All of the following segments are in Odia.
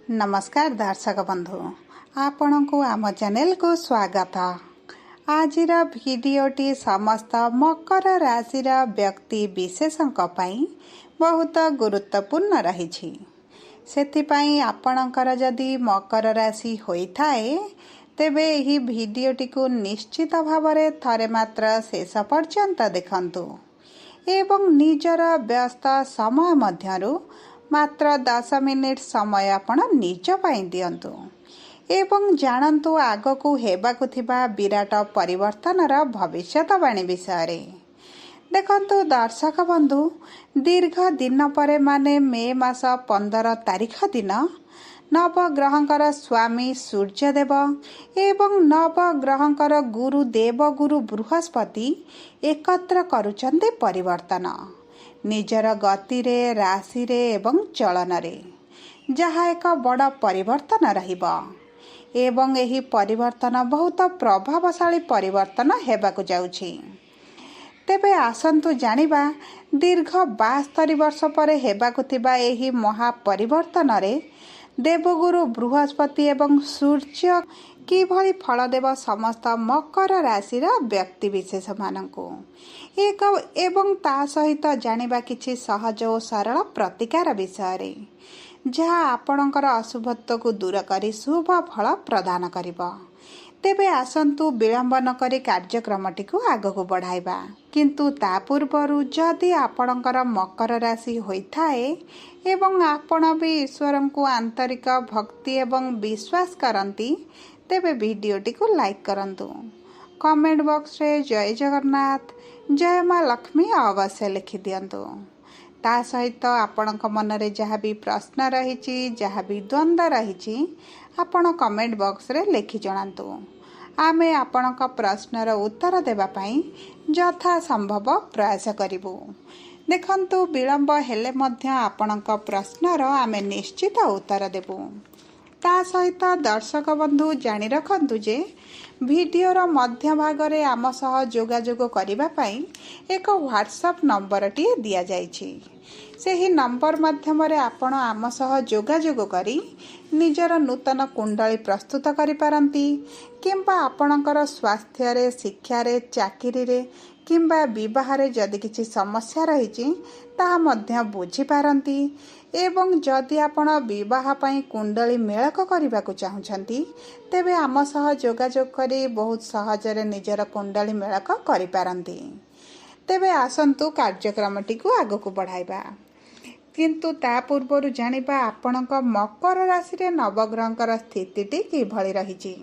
ନମସ୍କାର ଦର୍ଶକ ବନ୍ଧୁ, ଆପଣଙ୍କୁ ଆମ ଚ୍ୟାନେଲକୁ ସ୍ୱାଗତ। ଆଜିର ଭିଡ଼ିଓଟି ସମସ୍ତ ମକର ରାଶିର ବ୍ୟକ୍ତି ବିଶେଷଙ୍କ ପାଇଁ ବହୁତ ଗୁରୁତ୍ୱପୂର୍ଣ୍ଣ ରହିଛି। ସେଥିପାଇଁ ଆପଣଙ୍କର ଯଦି ମକର ରାଶି ହୋଇଥାଏ, ତେବେ ଏହି ଭିଡ଼ିଓଟିକୁ ନିଶ୍ଚିତ ଭାବରେ ଥରେ ମାତ୍ର ଶେଷ ପର୍ଯ୍ୟନ୍ତ ଦେଖନ୍ତୁ ଏବଂ ନିଜର ବ୍ୟସ୍ତ ସମୟ ମଧ୍ୟରୁ ମାତ୍ର 10 ମିନିଟ୍ ସମୟ ଆପଣ ନିଜ ପାଇଁ ଦିଅନ୍ତୁ ଏବଂ ଜାଣନ୍ତୁ ଆଗକୁ ହେବାକୁ ଥିବା ବିରାଟ ପରିବର୍ତ୍ତନର ଭବିଷ୍ୟତବାଣୀ ବିଷୟରେ। ଦେଖନ୍ତୁ ଦର୍ଶକ ବନ୍ଧୁ, ଦୀର୍ଘ ଦିନ ପରେ, ମାନେ ମେ ମାସ 15 ତାରିଖ ଦିନ ନବଗ୍ରହଙ୍କର ସ୍ୱାମୀ ସୂର୍ଯ୍ୟଦେବ ଏବଂ ନବଗ୍ରହଙ୍କର ଗୁରୁ ଦେବଗୁରୁ ବୃହସ୍ପତି ଏକତ୍ର କରୁଛନ୍ତି ପରିବର୍ତ୍ତନ ନିଜର ଗତିରେ, ରାଶିରେ ଏବଂ ଚଳନରେ, ଯାହା ଏକ ବଡ଼ ପରିବର୍ତ୍ତନ ରହିବ ଏବଂ ଏହି ପରିବର୍ତ୍ତନ ବହୁତ ପ୍ରଭାବଶାଳୀ ପରିବର୍ତ୍ତନ ହେବାକୁ ଯାଉଛି। ତେବେ ଆସନ୍ତୁ ଜାଣିବା, ଦୀର୍ଘ 72 ବର୍ଷ ପରେ ହେବାକୁ ଥିବା ଏହି ମହା ପରିବର୍ତ୍ତନରେ ଦେବଗୁରୁ ବୃହସ୍ପତି ଏବଂ ସୂର୍ଯ୍ୟ କିଭଳି ଫଳ ଦେବ ସମସ୍ତ ମକର ରାଶିର ବ୍ୟକ୍ତିବିଶେଷମାନଙ୍କୁ ଏକ, ଏବଂ ତା ସହିତ ଜାଣିବା କିଛି ସହଜ ଓ ସରଳ ପ୍ରତିକାର ବିଷୟରେ, ଯାହା ଆପଣଙ୍କର ଅଶୁଭତ୍ୱକୁ ଦୂର କରି ଶୁଭ ଫଳ ପ୍ରଦାନ କରିବ। ତେବେ ଆସନ୍ତୁ ବିଳମ୍ବ ନ କରି କାର୍ଯ୍ୟକ୍ରମଟିକୁ ଆଗକୁ ବଢ଼ାଇବା। କିନ୍ତୁ ତା ପୂର୍ବରୁ ଯଦି ଆପଣଙ୍କର ମକର ରାଶି ହୋଇଥାଏ ଏବଂ ଆପଣ ବି ଈଶ୍ୱରଙ୍କୁ ଆନ୍ତରିକ ଭକ୍ତି ଏବଂ ବିଶ୍ୱାସ କରନ୍ତି, ତେବେ ଭିଡ଼ିଓଟିକୁ ଲାଇକ୍ କରନ୍ତୁ, କମେଣ୍ଟ ବକ୍ସରେ ଜୟ ଜଗନ୍ନାଥ, ଜୟ ମା ଲକ୍ଷ୍ମୀ ଅବଶ୍ୟ ଲେଖିଦିଅନ୍ତୁ। ତା ସହିତ ଆପଣଙ୍କ ମନରେ ଯାହା ବି ପ୍ରଶ୍ନ ରହିଛି, ଯାହା ବି ଦ୍ୱନ୍ଦ୍ୱ ରହିଛି, ଆପଣ କମେଣ୍ଟ ବକ୍ସରେ ଲେଖି ଜଣାନ୍ତୁ। ଆମେ ଆପଣଙ୍କ ପ୍ରଶ୍ନର ଉତ୍ତର ଦେବା ପାଇଁ ଯଥା ସମ୍ଭବ ପ୍ରୟାସ କରିବୁ। ଦେଖନ୍ତୁ, ବିଳମ୍ବ ହେଲେ ମଧ୍ୟ ଆପଣଙ୍କ ପ୍ରଶ୍ନର ଆମେ ନିଶ୍ଚିତ ଉତ୍ତର ଦେବୁ। ତା ସହିତ ଦର୍ଶକ ବନ୍ଧୁ, ଜାଣି ରଖନ୍ତୁ ଯେ ଭିଡ଼ିଓର ମଧ୍ୟଭାଗରେ ଆମ ସହ ଯୋଗାଯୋଗ କରିବା ପାଇଁ ଏକ ହ୍ୱାଟ୍ସଆପ୍ ନମ୍ବରଟିଏ ଦିଆଯାଇଛି। ସେହି ନମ୍ବର ମାଧ୍ୟମରେ ଆପଣ ଆମ ସହ ଯୋଗାଯୋଗ କରି ନିଜର ନୂତନ କୁଣ୍ଡଳୀ ପ୍ରସ୍ତୁତ କରିପାରନ୍ତି କିମ୍ବା ଆପଣଙ୍କର ସ୍ୱାସ୍ଥ୍ୟରେ, ଶିକ୍ଷାରେ, ଚାକିରିରେ କିମ୍ବା ବିବାହରେ ଯଦି କିଛି ସମସ୍ୟା ରହିଛି, ତାହା ମଧ୍ୟ ବୁଝିପାରନ୍ତି। ଏବଂ ଯଦି ଆପଣ ବିବାହ ପାଇଁ କୁଣ୍ଡଳୀ ମେଳକ କରିବାକୁ ଚାହୁଁଛନ୍ତି, ତେବେ ଆମ ସହ ଯୋଗାଯୋଗ କରି ବହୁତ ସହଜରେ ନିଜର କୁଣ୍ଡଳୀ ମେଳକ କରିପାରନ୍ତି। ତେବେ ଆସନ୍ତୁ କାର୍ଯ୍ୟକ୍ରମଟିକୁ ଆଗକୁ ବଢ଼ାଇବା। କିନ୍ତୁ ତା ପୂର୍ବରୁ ଜାଣିବା ଆପଣଙ୍କ ମକର ରାଶିରେ ନବଗ୍ରହଙ୍କର ସ୍ଥିତିଟି କିଭଳି ରହିଛି।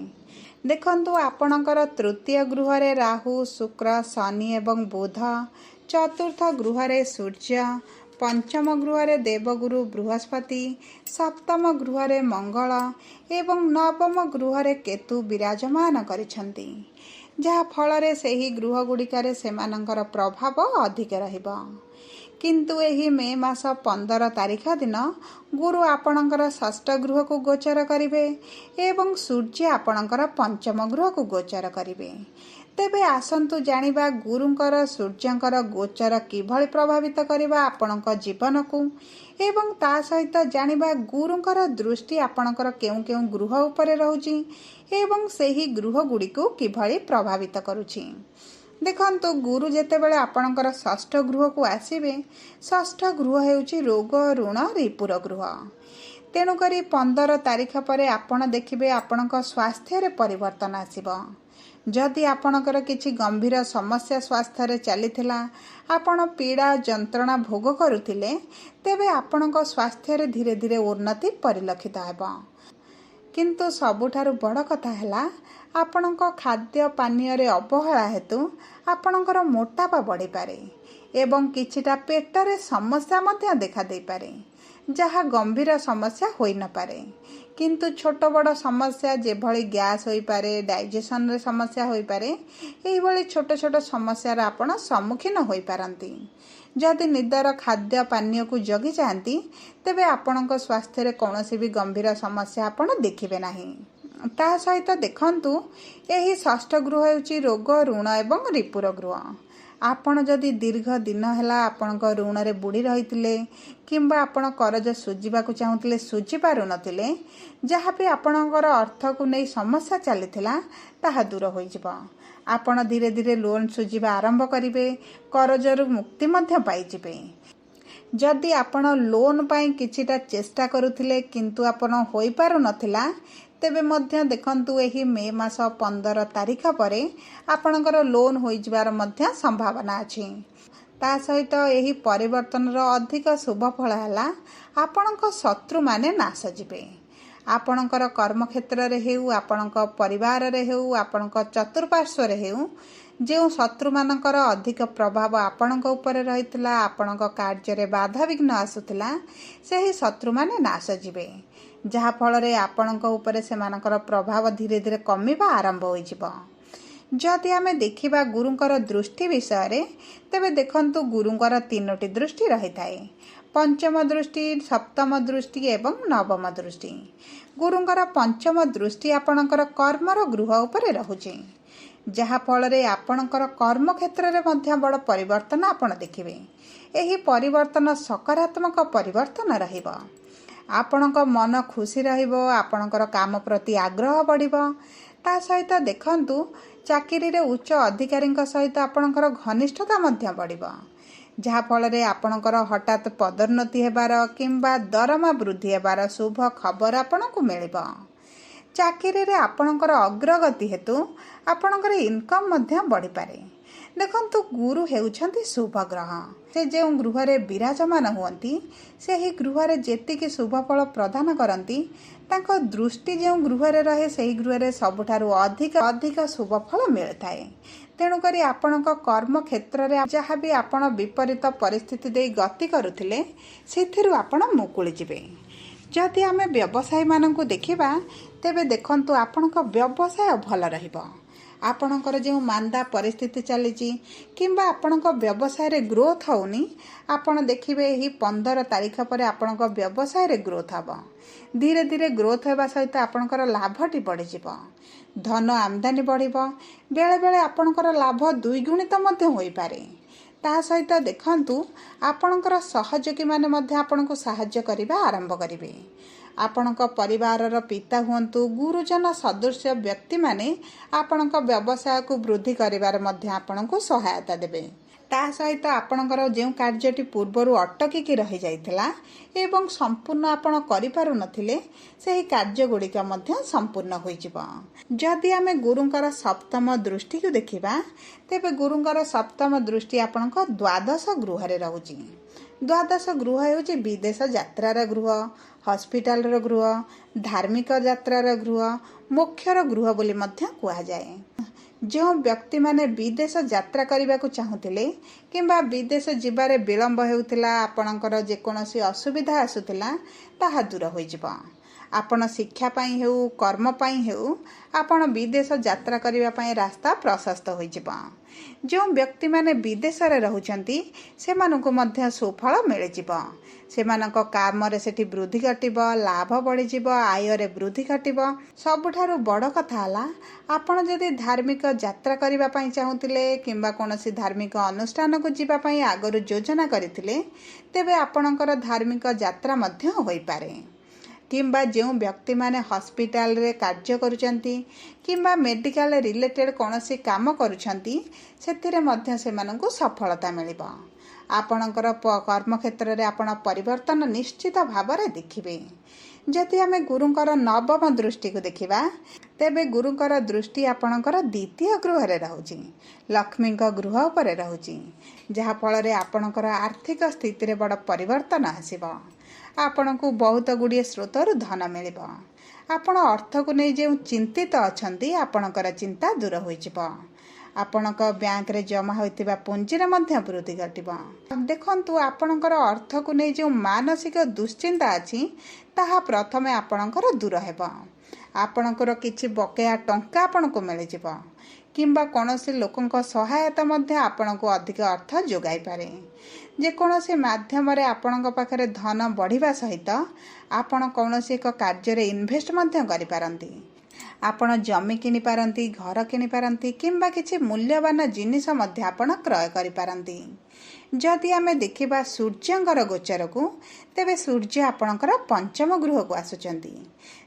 ଦେଖନ୍ତୁ, ଆପଣଙ୍କର ତୃତୀୟ ଗୃହରେ ରାହୁ, ଶୁକ୍ର, ଶନି ଏବଂ ବୁଧ, ଚତୁର୍ଥ ଗୃହରେ ସୂର୍ଯ୍ୟ, ପଞ୍ଚମ ଗୃହରେ ଦେବଗୁରୁ ବୃହସ୍ପତି, ସପ୍ତମ ଗୃହରେ ମଙ୍ଗଳ ଏବଂ ନବମ ଗୃହରେ କେତୁ ବିରାଜମାନ କରିଛନ୍ତି, ଯାହା ଫଳରେ ସେହି ଗୃହ ଗୁଡ଼ିକରେ ସେମାନଙ୍କର ପ୍ରଭାବ ଅଧିକ ରହିବ। କିନ୍ତୁ ଏହି ମେ ମାସ 15 ତାରିଖ ଦିନ ଗୁରୁ ଆପଣଙ୍କର ଷଷ୍ଠ ଗୃହକୁ ଗୋଚର କରିବେ ଏବଂ ସୂର୍ଯ୍ୟ ଆପଣଙ୍କର ପଞ୍ଚମ ଗୃହକୁ ଗୋଚର କରିବେ। ତେବେ ଆସନ୍ତୁ ଜାଣିବା ଗୁରୁଙ୍କର, ସୂର୍ଯ୍ୟଙ୍କର ଗୋଚର କିଭଳି ପ୍ରଭାବିତ କରିବା ଆପଣଙ୍କ ଜୀବନକୁ ଏବଂ ତା ସହିତ ଜାଣିବା ଗୁରୁଙ୍କର ଦୃଷ୍ଟି ଆପଣଙ୍କର କେଉଁ କେଉଁ ଗୃହ ଉପରେ ରହୁଛି ଏବଂ ସେହି ଗୃହ ଗୁଡ଼ିକୁ କିଭଳି ପ୍ରଭାବିତ କରୁଛି। ଦେଖନ୍ତୁ, ଗୁରୁ ଯେତେବେଳେ ଆପଣଙ୍କର ଷଷ୍ଠ ଗୃହକୁ ଆସିବେ, ଷଷ୍ଠ ଗୃହ ହେଉଛି ରୋଗ, ଋଣ, ରିପୁର ଗୃହ। ତେଣୁକରି 15 ତାରିଖ ପରେ ଆପଣ ଦେଖିବେ ଆପଣଙ୍କ ସ୍ୱାସ୍ଥ୍ୟରେ ପରିବର୍ତ୍ତନ ଆସିବ। ଯଦି ଆପଣଙ୍କର କିଛି ଗମ୍ଭୀର ସମସ୍ୟା ସ୍ୱାସ୍ଥ୍ୟରେ ଚାଲିଥିଲା, ଆପଣ ପୀଡ଼ା ଯନ୍ତ୍ରଣା ଭୋଗ କରୁଥିଲେ, ତେବେ ଆପଣଙ୍କ ସ୍ୱାସ୍ଥ୍ୟରେ ଧୀରେ ଧୀରେ ଉନ୍ନତି ପରିଲକ୍ଷିତ ହେବ। କିନ୍ତୁ ସବୁଠାରୁ ବଡ଼ କଥା ହେଲା, ଆପଣଙ୍କ ଖାଦ୍ୟ ପାନୀୟରେ ଅବହେଳା ହେତୁ ଆପଣଙ୍କର ମୋଟାପା ବଢ଼ିପାରେ ଏବଂ କିଛିଟା ପେଟରେ ସମସ୍ୟା ମଧ୍ୟ ଦେଖାଦେଇପାରେ, ଯାହା ଗମ୍ଭୀର ସମସ୍ୟା ହୋଇନପାରେ, କିନ୍ତୁ ଛୋଟ ବଡ଼ ସମସ୍ୟା ଯେଭଳି ଗ୍ୟାସ୍ ହୋଇପାରେ, ଡାଇଜେସନରେ ସମସ୍ୟା ହୋଇପାରେ, ଏହିଭଳି ଛୋଟ ଛୋଟ ସମସ୍ୟାର ଆପଣ ସମ୍ମୁଖୀନ ହୋଇପାରନ୍ତି। ଯଦି ନିଦର ଖାଦ୍ୟ ପାନୀୟକୁ ଜଗି ଯାଆନ୍ତି, ତେବେ ଆପଣଙ୍କ ସ୍ୱାସ୍ଥ୍ୟରେ କୌଣସି ବି ଗମ୍ଭୀର ସମସ୍ୟା ଆପଣ ଦେଖିବେ ନାହିଁ। ତା ସହିତ ଦେଖନ୍ତୁ, ଏହି ଷଷ୍ଠ ଗୃହ ହେଉଛି ରୋଗ, ଋଣ ଏବଂ ରିପୁର ଗୃହ। ଆପଣ ଯଦି ଦୀର୍ଘ ଦିନ ହେଲା ଆପଣଙ୍କ ଋଣରେ ବୁଡ଼ି ରହିଥିଲେ କିମ୍ବା ଆପଣ କରଜ ଶୁଝିବାକୁ ଚାହୁଁଥିଲେ, ଶୁଝି ପାରୁନଥିଲେ, ଯାହା ବି ଆପଣଙ୍କର ଅର୍ଥକୁ ନେଇ ସମସ୍ୟା ଚାଲିଥିଲା, ତାହା ଦୂର ହୋଇଯିବ। ଆପଣ ଧୀରେ ଧୀରେ ଲୋନ୍ ଶୁଝିବା ଆରମ୍ଭ କରିବେ, କରଜରୁ ମୁକ୍ତି ମଧ୍ୟ ପାଇଯିବେ। ଯଦି ଆପଣ ଲୋନ୍ ପାଇଁ କିଛିଟା ଚେଷ୍ଟା କରୁଥିଲେ କିନ୍ତୁ ଆପଣ ହୋଇପାରୁନଥିଲା, ତେବେ ମଧ୍ୟ ଦେଖନ୍ତୁ, ଏହି ମେ ମାସ 15 ତାରିଖ ପରେ ଆପଣଙ୍କର ଲୋନ୍ ହୋଇଯିବାର ମଧ୍ୟ ସମ୍ଭାବନା ଅଛି। ତା ସହିତ ଏହି ପରିବର୍ତ୍ତନର ଅଧିକ ଶୁଭ ଫଳ ହେଲା, ଆପଣଙ୍କ ଶତ୍ରୁମାନେ ନାଶ ଯିବେ। ଆପଣଙ୍କର କର୍ମକ୍ଷେତ୍ରରେ ହେଉ, ଆପଣଙ୍କ ପରିବାରରେ ହେଉ, ଆପଣଙ୍କ ଚତୁଃପାର୍ଶ୍ୱରେ ହେଉ, ଯେଉଁ ଶତ୍ରୁମାନଙ୍କର ଅଧିକ ପ୍ରଭାବ ଆପଣଙ୍କ ଉପରେ ରହିଥିଲା, ଆପଣଙ୍କ କାର୍ଯ୍ୟରେ ବାଧାବିଘ୍ନ ଆସୁଥିଲା, ସେହି ଶତ୍ରୁମାନେ ନାଶ ଯିବେ, ଯାହାଫଳରେ ଆପଣଙ୍କ ଉପରେ ସେମାନଙ୍କର ପ୍ରଭାବ ଧୀରେ ଧୀରେ କମିବା ଆରମ୍ଭ ହୋଇଯିବ। ଯଦି ଆମେ ଦେଖିବା ଗୁରୁଙ୍କର ଦୃଷ୍ଟି ବିଷୟରେ, ତେବେ ଦେଖନ୍ତୁ, ଗୁରୁଙ୍କର ତିନୋଟି ଦୃଷ୍ଟି ରହିଥାଏ: ପଞ୍ଚମ ଦୃଷ୍ଟି, ସପ୍ତମ ଦୃଷ୍ଟି ଏବଂ ନବମ ଦୃଷ୍ଟି। ଗୁରୁଙ୍କର ପଞ୍ଚମ ଦୃଷ୍ଟି ଆପଣଙ୍କର କର୍ମର ଗୃହ ଉପରେ ରହୁଛି, ଯାହାଫଳରେ ଆପଣଙ୍କର କର୍ମକ୍ଷେତ୍ରରେ ମଧ୍ୟ ବଡ଼ ପରିବର୍ତ୍ତନ ଆପଣ ଦେଖିବେ। ଏହି ପରିବର୍ତ୍ତନ ସକାରାତ୍ମକ ପରିବର୍ତ୍ତନ ରହିବ। ଆପଣଙ୍କ ମନ ଖୁସି ରହିବ, ଆପଣଙ୍କର କାମ ପ୍ରତି ଆଗ୍ରହ ବଢ଼ିବ। ତା ସହିତ ଦେଖନ୍ତୁ, ଚାକିରିରେ ଉଚ୍ଚ ଅଧିକାରୀଙ୍କ ସହିତ ଆପଣଙ୍କର ଘନିଷ୍ଠତା ମଧ୍ୟ ବଢ଼ିବ, ଯାହାଫଳରେ ଆପଣଙ୍କର ହଠାତ୍ ପଦୋନ୍ନତି ହେବାର କିମ୍ବା ଦରମା ବୃଦ୍ଧି ହେବାର ଶୁଭ ଖବର ଆପଣଙ୍କୁ ମିଳିବ। ଚାକିରିରେ ଆପଣଙ୍କର ଅଗ୍ରଗତି ହେତୁ ଆପଣଙ୍କର ଇନକମ୍ ମଧ୍ୟ ବଢ଼ିପାରେ। ଦେଖନ୍ତୁ, ଗୁରୁ ହେଉଛନ୍ତି ଶୁଭ ଗ୍ରହ। ସେ ଯେଉଁ ଗୃହରେ ବିରାଜମାନ ହୁଅନ୍ତି, ସେହି ଗୃହରେ ଯେତିକି ଶୁଭ ଫଳ ପ୍ରଦାନ କରନ୍ତି, ତାଙ୍କ ଦୃଷ୍ଟି ଯେଉଁ ଗୃହରେ ରହେ, ସେହି ଗୃହରେ ସବୁଠାରୁ ଅଧିକ ଅଧିକ ଶୁଭ ଫଳ ମିଳିଥାଏ। ତେଣୁକରି ଆପଣଙ୍କ କର୍ମ କ୍ଷେତ୍ରରେ ଯାହା ବି ଆପଣ ବିପରୀତ ପରିସ୍ଥିତି ଦେଇ ଗତି କରୁଥିଲେ, ସେଥିରୁ ଆପଣ ମୁକୁଳି ଯିବେ। ଯଦି ଆମେ ବ୍ୟବସାୟୀମାନଙ୍କୁ ଦେଖିବା, ତେବେ ଦେଖନ୍ତୁ, ଆପଣଙ୍କ ବ୍ୟବସାୟ ଭଲ ରହିବ। ଆପଣଙ୍କର ଯେଉଁ ମାନ୍ଦା ପରିସ୍ଥିତି ଚାଲିଛି କିମ୍ବା ଆପଣଙ୍କ ବ୍ୟବସାୟରେ ଗ୍ରୋଥ୍ ହେଉନି, ଆପଣ ଦେଖିବେ ଏହି 15 ତାରିଖ ପରେ ଆପଣଙ୍କ ବ୍ୟବସାୟରେ ଗ୍ରୋଥ୍ ହେବ। ଧୀରେ ଧୀରେ ଗ୍ରୋଥ୍ ହେବା ସହିତ ଆପଣଙ୍କର ଲାଭଟି ବଢ଼ିଯିବ, ଧନ ଆମଦାନୀ ବଢ଼ିବ। ବେଳେବେଳେ ଆପଣଙ୍କର ଲାଭ ଦ୍ୱିଗୁଣିତ ମଧ୍ୟ ହୋଇପାରେ। ତା ସହିତ ଦେଖନ୍ତୁ, ଆପଣଙ୍କର ସହଯୋଗୀମାନେ ମଧ୍ୟ ଆପଣଙ୍କୁ ସାହାଯ୍ୟ କରିବା ଆରମ୍ଭ କରିବେ। ଆପଣଙ୍କ ପରିବାରର ପିତା ହୁଅନ୍ତୁ, ଗୁରୁଜନ ସଦୃଶ୍ୟ ବ୍ୟକ୍ତିମାନେ ଆପଣଙ୍କ ବ୍ୟବସାୟକୁ ବୃଦ୍ଧି କରିବାରେ ମଧ୍ୟ ଆପଣଙ୍କୁ ସହାୟତା ଦେବେ। ତା ସହିତ ଆପଣଙ୍କର ଯେଉଁ କାର୍ଯ୍ୟଟି ପୂର୍ବରୁ ଅଟକିକି ରହିଯାଇଥିଲା ଏବଂ ସମ୍ପୂର୍ଣ୍ଣ ଆପଣ କରିପାରୁନଥିଲେ, ସେହି କାର୍ଯ୍ୟଗୁଡ଼ିକ ମଧ୍ୟ ସମ୍ପୂର୍ଣ୍ଣ ହୋଇଯିବ। ଯଦି ଆମେ ଗୁରୁଙ୍କର ସପ୍ତମ ଦୃଷ୍ଟିକୁ ଦେଖିବା, ତେବେ ଗୁରୁଙ୍କର ସପ୍ତମ ଦୃଷ୍ଟି ଆପଣଙ୍କ ଦ୍ୱାଦଶ ଗୃହରେ ରହୁଛି। ଦ୍ୱାଦଶ ଗୃହ ହେଉଛି ବିଦେଶ ଯାତ୍ରାର ଗୃହ, ହସ୍ପିଟାଲର ଗୃହ, ଧାର୍ମିକ ଯାତ୍ରାର ଗୃହ, ମୋକ୍ଷର ଗୃହ ବୋଲି ମଧ୍ୟ କୁହାଯାଏ। ଯେଉଁ ବ୍ୟକ୍ତିମାନେ ବିଦେଶ ଯାତ୍ରା କରିବାକୁ ଚାହୁଁଥିଲେ କିମ୍ବା ବିଦେଶ ଯିବାରେ ବିଳମ୍ବ ହେଉଥିଲା, ଆପଣଙ୍କର ଯେକୌଣସି ଅସୁବିଧା ଆସୁଥିଲା, ତାହା ଦୂର ହୋଇଯିବ। ଆପଣ ଶିକ୍ଷା ପାଇଁ ହେଉ, କର୍ମ ପାଇଁ ହେଉ, ଆପଣ ବିଦେଶ ଯାତ୍ରା କରିବା ପାଇଁ ରାସ୍ତା ପ୍ରଶସ୍ତ ହୋଇଯିବ। ଯେଉଁ ବ୍ୟକ୍ତିମାନେ ବିଦେଶରେ ରହୁଛନ୍ତି, ସେମାନଙ୍କୁ ମଧ୍ୟ ସୁଫଳ ମିଳିଯିବ। ସେମାନଙ୍କ କାମରେ ସେଠି ବୃଦ୍ଧି ଘଟିବ, ଲାଭ ବଢ଼ିଯିବ, ଆୟରେ ବୃଦ୍ଧି ଘଟିବ। ସବୁଠାରୁ ବଡ଼ କଥା ହେଲା, ଆପଣ ଯଦି ଧାର୍ମିକ ଯାତ୍ରା କରିବା ପାଇଁ ଚାହୁଁଥିଲେ କିମ୍ବା କୌଣସି ଧାର୍ମିକ ଅନୁଷ୍ଠାନକୁ ଯିବା ପାଇଁ ଆଗରୁ ଯୋଜନା କରିଥିଲେ, ତେବେ ଆପଣଙ୍କର ଧାର୍ମିକ ଯାତ୍ରା ମଧ୍ୟ ହୋଇପାରେ। କିମ୍ବା ଯେଉଁ ବ୍ୟକ୍ତିମାନେ ହସ୍ପିଟାଲରେ କାର୍ଯ୍ୟ କରୁଛନ୍ତି କିମ୍ବା ମେଡ଼ିକାଲ ରିଲେଟେଡ଼ କୌଣସି କାମ କରୁଛନ୍ତି, ସେଥିରେ ମଧ୍ୟ ସେମାନଙ୍କୁ ସଫଳତା ମିଳିବ। ଆପଣଙ୍କର କର୍ମକ୍ଷେତ୍ରରେ ଆପଣ ପରିବର୍ତ୍ତନ ନିଶ୍ଚିତ ଭାବରେ ଦେଖିବେ। ଯଦି ଆମେ ଗୁରୁଙ୍କର ନବମ ଦୃଷ୍ଟିକୁ ଦେଖିବା, ତେବେ ଗୁରୁଙ୍କର ଦୃଷ୍ଟି ଆପଣଙ୍କର ଦ୍ୱିତୀୟ ଗୃହରେ ରହୁଛି, ଲକ୍ଷ୍ମୀଙ୍କ ଗୃହ ଉପରେ ରହୁଛି, ଯାହାଫଳରେ ଆପଣଙ୍କର ଆର୍ଥିକ ସ୍ଥିତିରେ ବଡ଼ ପରିବର୍ତ୍ତନ ଆସିବ। ଆପଣଙ୍କୁ ବହୁତ ଗୁଡ଼ିଏ ସ୍ରୋତରୁ ଧନ ମିଳିବ। ଆପଣ ଅର୍ଥକୁ ନେଇ ଯେଉଁ ଚିନ୍ତିତ ଅଛନ୍ତି, ଆପଣଙ୍କର ଚିନ୍ତା ଦୂର ହୋଇଯିବ। ଆପଣଙ୍କ ବ୍ୟାଙ୍କରେ ଜମା ହୋଇଥିବା ପୁଞ୍ଜିରେ ମଧ୍ୟ ବୃଦ୍ଧି ଘଟିବ। ଦେଖନ୍ତୁ, ଆପଣଙ୍କର ଅର୍ଥକୁ ନେଇ ଯେଉଁ ମାନସିକ ଦୁଶ୍ଚିନ୍ତା ଅଛି, ତାହା ପ୍ରଥମେ ଆପଣଙ୍କର ଦୂର ହେବ। ଆପଣଙ୍କର କିଛି ବକେୟା ଟଙ୍କା ଆପଣଙ୍କୁ ମିଳିଯିବ କିମ୍ବା କୌଣସି ଲୋକଙ୍କ ସହାୟତା ମଧ୍ୟ ଆପଣଙ୍କୁ ଅଧିକ ଅର୍ଥ ଯୋଗାଇପାରେ। ଯେକୌଣସି ମାଧ୍ୟମରେ ଆପଣଙ୍କ ପାଖରେ ଧନ ବଢ଼ିବା ସହିତ ଆପଣ କୌଣସି ଏକ କାର୍ଯ୍ୟରେ ଇନଭେଷ୍ଟ ମଧ୍ୟ କରିପାରନ୍ତି। ଆପଣ ଜମି କିଣିପାରନ୍ତି, ଘର କିଣିପାରନ୍ତି କିମ୍ବା କିଛି ମୂଲ୍ୟବାନ ଜିନିଷ ମଧ୍ୟ ଆପଣ କ୍ରୟ କରିପାରନ୍ତି। ଯଦି ଆମେ ଦେଖିବା ସୂର୍ଯ୍ୟଙ୍କର ଗୋଚରକୁ, ତେବେ ସୂର୍ଯ୍ୟ ଆପଣଙ୍କର ପଞ୍ଚମ ଗୃହକୁ ଆସୁଛନ୍ତି।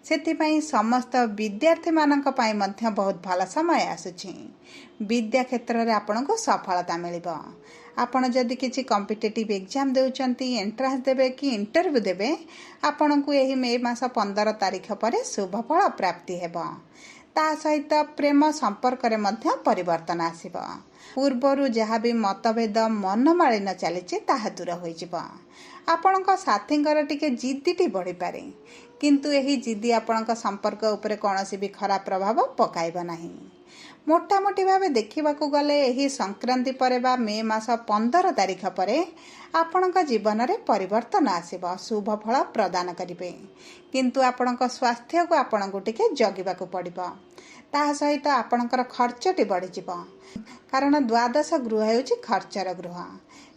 ସେଥିପାଇଁ ସମସ୍ତ ବିଦ୍ୟାର୍ଥୀମାନଙ୍କ ପାଇଁ ମଧ୍ୟ ବହୁତ ଭଲ ସମୟ ଆସୁଛି। ବିଦ୍ୟା କ୍ଷେତ୍ରରେ ଆପଣଙ୍କୁ ସଫଳତା ମିଳିବ। ଆପଣ ଯଦି କିଛି କମ୍ପିଟେଟିଭ୍ ଏକ୍ଜାମ୍ ଦେଉଛନ୍ତି, ଏଣ୍ଟ୍ରାନ୍ସ ଦେବେ କି ଇଣ୍ଟରଭ୍ୟୁ ଦେବେ, ଆପଣଙ୍କୁ ଏହି ମେ ମାସ 15 ତାରିଖ ପରେ ଶୁଭଫଳ ପ୍ରାପ୍ତି ହେବ। ତା ସହିତ ପ୍ରେମ ସମ୍ପର୍କରେ ମଧ୍ୟ ପରିବର୍ତ୍ତନ ଆସିବ। ପୂର୍ବରୁ ଯାହା ବି ମତଭେଦ, ମନମାଳିନ୍ୟ ଚାଲିଛି, ତାହା ଦୂର ହୋଇଯିବ। ଆପଣଙ୍କ ସାଥୀଙ୍କର ଟିକେ ଜିଦ୍ଦିଟି ବଢ଼ିପାରେ, କିନ୍ତୁ ଏହି ଜିଦ୍ଦି ଆପଣଙ୍କ ସମ୍ପର୍କ ଉପରେ କୌଣସି ବି ଖରାପ ପ୍ରଭାବ ପକାଇବ ନାହିଁ। ମୋଟାମୋଟି ଭାବେ ଦେଖିବାକୁ ଗଲେ ଏହି ସଂକ୍ରାନ୍ତି ପରେ ବା ମେ ମାସ 15 ତାରିଖ ପରେ ଆପଣଙ୍କ ଜୀବନରେ ପରିବର୍ତ୍ତନ ଆସିବ, ଶୁଭ ଫଳ ପ୍ରଦାନ କରିବେ। କିନ୍ତୁ ଆପଣଙ୍କ ସ୍ୱାସ୍ଥ୍ୟକୁ ଆପଣଙ୍କୁ ଟିକେ ଜଗିବାକୁ ପଡ଼ିବ। ତା ସହିତ ଆପଣଙ୍କର ଖର୍ଚ୍ଚଟି ବଢ଼ିଯିବ, କାରଣ ଦ୍ୱାଦଶ ଗୃହ ହେଉଛି ଖର୍ଚ୍ଚର ଗୃହ।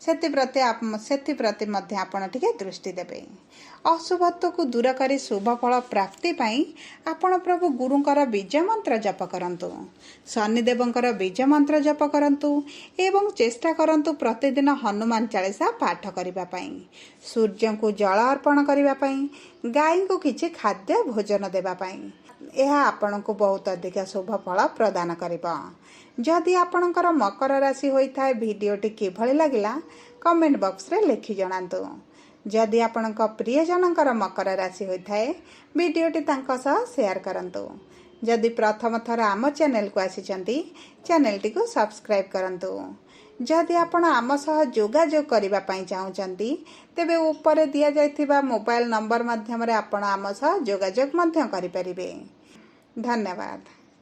ସେଥିପ୍ରତି ମଧ୍ୟ ଆପଣ ଟିକେ ଦୃଷ୍ଟି ଦେବେ। ଅଶୁଭତ୍ୱକୁ ଦୂର କରି ଶୁଭ ଫଳ ପ୍ରାପ୍ତି ପାଇଁ ଆପଣ ପ୍ରଭୁ ଗୁରୁଙ୍କର ବୀଜ ମନ୍ତ୍ର ଜପ କରନ୍ତୁ, ଶନିଦେବଙ୍କର ବୀଜ ମନ୍ତ୍ର ଜପ କରନ୍ତୁ ଏବଂ ଚେଷ୍ଟା କରନ୍ତୁ ପ୍ରତିଦିନ ହନୁମାନ ଚାଳିଶା ପାଠ କରିବା ପାଇଁ, ସୂର୍ଯ୍ୟଙ୍କୁ ଜଳ ଅର୍ପଣ କରିବା ପାଇଁ, ଗାଈଙ୍କୁ କିଛି ଖାଦ୍ୟ ଭୋଜନ ଦେବା ପାଇଁ। ଏହା ଆପଣଙ୍କୁ ବହୁତ ଅଧିକ ଶୁଭ ଫଳ ପ୍ରଦାନ କରିବ। ଯଦି ଆପଣଙ୍କର ମକର ରାଶି ହୋଇଥାଏ, ଭିଡ଼ିଓଟି କିଭଳି ଲାଗିଲା କମେଣ୍ଟ ବକ୍ସରେ ଲେଖି ଜଣାନ୍ତୁ। ଯଦି ଆପଣଙ୍କ ପ୍ରିୟଜନଙ୍କର ମକର ରାଶି ହୋଇଥାଏ, ଭିଡ଼ିଓଟି ତାଙ୍କ ସହ ସେୟାର କରନ୍ତୁ। ଯଦି ପ୍ରଥମ ଥର ଆମ ଚ୍ୟାନେଲକୁ ଆସିଛନ୍ତି, ଚ୍ୟାନେଲଟିକୁ ସବସ୍କ୍ରାଇବ୍ କରନ୍ତୁ। ଯଦି ଆପଣ ଆମ ସହ ଯୋଗାଯୋଗ କରିବା ପାଇଁ ଚାହୁଁଛନ୍ତି, ତେବେ ଉପରେ ଦିଆଯାଇଥିବା ମୋବାଇଲ ନମ୍ବର ମାଧ୍ୟମରେ ଆପଣ ଆମ ସହ ଯୋଗାଯୋଗ ମଧ୍ୟ କରିପାରିବେ। ଧନ୍ୟବାଦ।